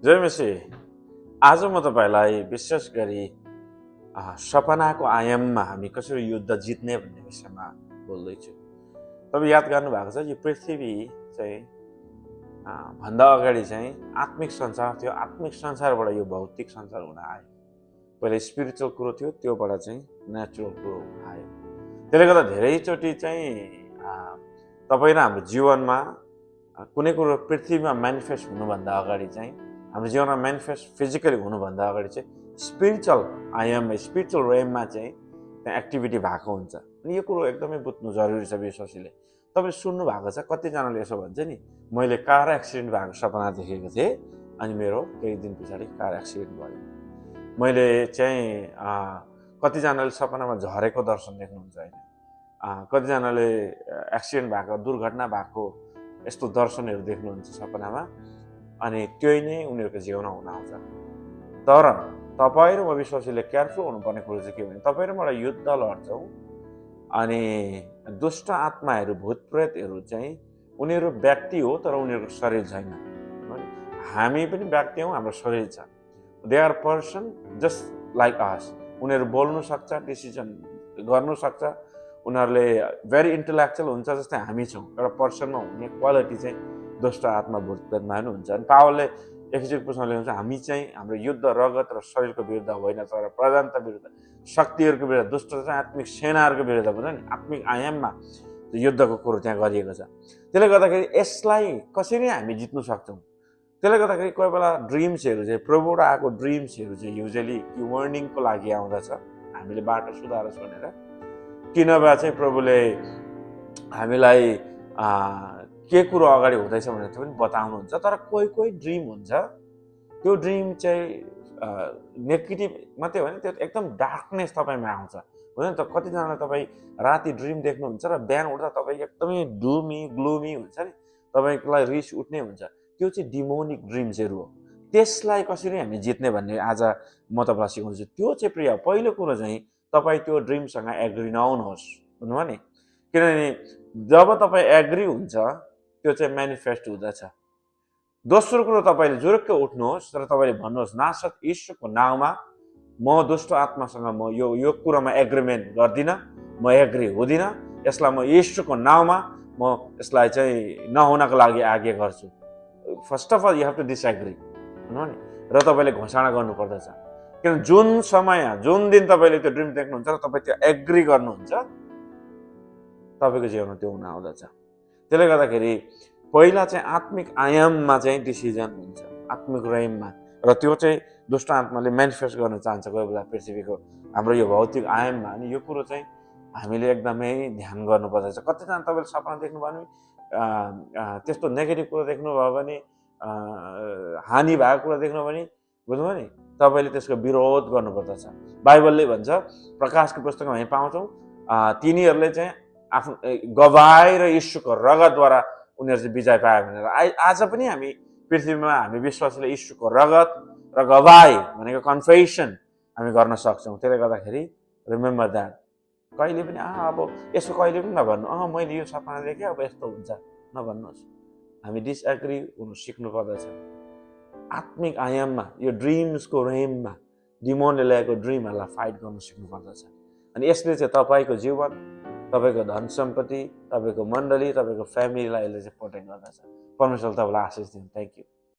जय मसी। आज म तपाईँलाई विशेष गरी सपनाको आयाममा हामी कसरी युद्ध जित्ने भन्ने विषयमा बोल्दैछु। तपाईँ याद गर्नुभएको छ यो पृथ्वी चाहिँ भन्दा अगाडि चाहिँ आत्मिक संसार थियो। आत्मिक संसारबाट यो भौतिक संसार हुन आयो। पहिले स्पिरिचुअल कुरो थियो, त्योबाट चाहिँ नेचुरल कुरो आयो। त्यसले गर्दा धेरैचोटि चाहिँ तपाईँ र हाम्रो जीवनमा कुनै कुरो पृथ्वीमा मेनिफेस्ट हुनुभन्दा अगाडि चाहिँ हाम्रो जीवनमा मेनिफेस्ट फिजिकली हुनुभन्दा अगाडि चाहिँ स्पिरिचुअल आयाममा स्पिरिचुअल रेममा चाहिँ त्यहाँ एक्टिभिटी भएको हुन्छ। अनि यो कुरो एकदमै बुझ्नु जरुरी छ विश्वासीले। तपाईँ सुन्नु भएको छ, कतिजनाले यसो भन्छ नि, मैले कार एक्सिडेन्ट भएको सपना देखेको थिएँ अनि मेरो केही दिन पछाडि कार एक्सिडेन्ट भयो। मैले चाहिँ कतिजनाले सपनामा झरेको दर्शन देख्नुहुन्छ होइन, कतिजनाले एक्सिडेन्ट भएको दुर्घटना भएको यस्तो दर्शनहरू देख्नुहुन्छ सपनामा, अनि त्यही नै उनीहरूको जीवनमा हुन आउँछ। तर तपाईँ र म विश्वासीले केयरफुल हुनुपर्ने कुरो चाहिँ के भने तपाईँ र मलाई युद्ध लड्छौँ अनि दुष्ट आत्माहरू भूतप्रेतहरू चाहिँ उनीहरू व्यक्ति हो तर उनीहरूको शरीर छैन। हामी पनि व्यक्ति हौँ, हाम्रो शरीर छ। They are person just like us. उनीहरू बोल्नु सक्छ, डिसिजन गर्नु सक्छ, उनीहरूले भेरी इन्टेलेक्चुअल हुन्छ जस्तै हामी छौँ। एउटा पर्सनमा हुने क्वालिटी चाहिँ दुष्ट आत्मा भूतप्रेतमा पनि हुन्छ। अनि पावलले एकचोटि पुछ्न लेख्नुहुन्छ, हामी चाहिँ हाम्रो युद्ध रगत र शरीरको विरुद्ध होइन तर प्रधानता विरुद्ध, शक्तिहरूको विरुद्ध, दुष्ट चाहिँ आत्मिक सेनाहरूको विरुद्ध भन्छ नि, आत्मिक आयाममा युद्धको कुरो त्यहाँ गरिएको छ। त्यसले गर्दाखेरि यसलाई कसरी हामी जित्नु सक्छौँ? त्यसले गर्दाखेरि कोही बेला ड्रिम्सहरू चाहिँ प्रभुबाट आएको ड्रिम्सहरू चाहिँ युजली यो वार्निङको लागि आउँदछ, हामीले बाटो सुधारोस् भनेर। कि नभए चाहिँ प्रभुले हामीलाई के कुरो अगाडि हुँदैछ भनेर पनि बताउनुहुन्छ। तर कोही कोही ड्रिम हुन्छ, त्यो ड्रिम चाहिँ नेगेटिभ मात्रै होइन, त्यो एकदम डार्कनेस तपाईँमा आउँछ होइन त। कतिजनालाई तपाईँ राति ड्रिम देख्नुहुन्छ र बिहान उठ्दा तपाईँ एकदमै ग्लुमी हुन्छ नि, तपाईँलाई रिस उठ्ने हुन्छ। त्यो चाहिँ डिमोनिक ड्रिम्सहरू हो। त्यसलाई कसरी हामी जित्ने भन्ने आज म तपाईँलाई सिकाउँछु। त्यो चाहिँ प्रिय पहिलो कुरो चाहिँ तपाईँ त्यो ड्रिमसँग एग्री नहुनुहोस्, बुझ्नुभयो नि। किनभने जब तपाईँ एग्री हुन्छ त्यो चाहिँ मेनिफेस्ट हुँदछ। दोस्रो कुरो, तपाईँले जुरुक्क उठ्नुहोस् तर तपाईँले भन्नुहोस्, नासक यीशुको नाउँमा म दुष्ट आत्मासँग म यो कुरामा एग्रिमेन्ट गर्दिनँ, म एग्री हुँदिनँ, यसलाई म यीशुको नाउँमा म यसलाई चाहिँ नहुनको लागि आज्ञा गर्छु। First of all you have to disagree, हुनु नि। र तपाईँले घोषणा गर्नुपर्दछ। किन जुन समय जुन दिन तपाईँले त्यो ड्रिम देख्नुहुन्छ र तपाईँ त्यो एग्री गर्नुहुन्छ, तपाईँको जीवनमा त्यो हुन आउँदछ। त्यसले गर्दाखेरि पहिला चाहिँ आत्मिक आयाममा चाहिँ डिसिजन हुन्छ, आत्मिक रेममा। र त्यो चाहिँ दुष्ट आत्माले मेनिफेस्ट गर्न चाहन्छ कोही बेला पृथ्वीको हाम्रो यो भौतिक आयाममा। अनि यो कुरो चाहिँ हामीले एकदमै ध्यान गर्नुपर्दछ। कतिजना तपाईँले सपना देख्नुभयो भने त्यस्तो नेगेटिभ कुरो देख्नुभयो भने, हानि भएको कुरा देख्नुभयो भने, बुझ्नुभयो नि, तपाईँले त्यसको विरोध गर्नुपर्दछ। बाइबलले भन्छ, प्रकाशको पुस्तकमा हामी पाउँछौँ, तिनीहरूले चाहिँ आफ्नो गवाई र यीशुको रगतद्वारा उनीहरू चाहिँ विजय पायो भनेर। आज पनि हामी पृथ्वीमा हामी विश्वासले यीशुको रगत र गवाई भनेको कन्फेसन हामी गर्न सक्छौँ। त्यसले गर्दाखेरि रिमेम्बर द्याट। कहिले पनि अब यसो कहिले पनि नभन्नु, मैले यो सपना देखेँ अब यस्तो हुन्छ, नभन्नुहोस्। हामी डिसएग्री हुनु सिक्नु पर्दछ। आत्मिक आयाममा यो ड्रिम्सको रेममा डिमोनले ल्याएको ड्रिमहरूलाई फाइट गर्नु सिक्नु पर्दछ। अनि यसले चाहिँ तपाईँको जीवन, तपाईँको धन सम्पत्ति, तपाईँको मण्डली, तपाईँको फ्यामिलीलाई यसले चाहिँ प्रोटेक्ट गर्दछ। परमेश्वरले तपाईँलाई आशिष दिनु। Thank you.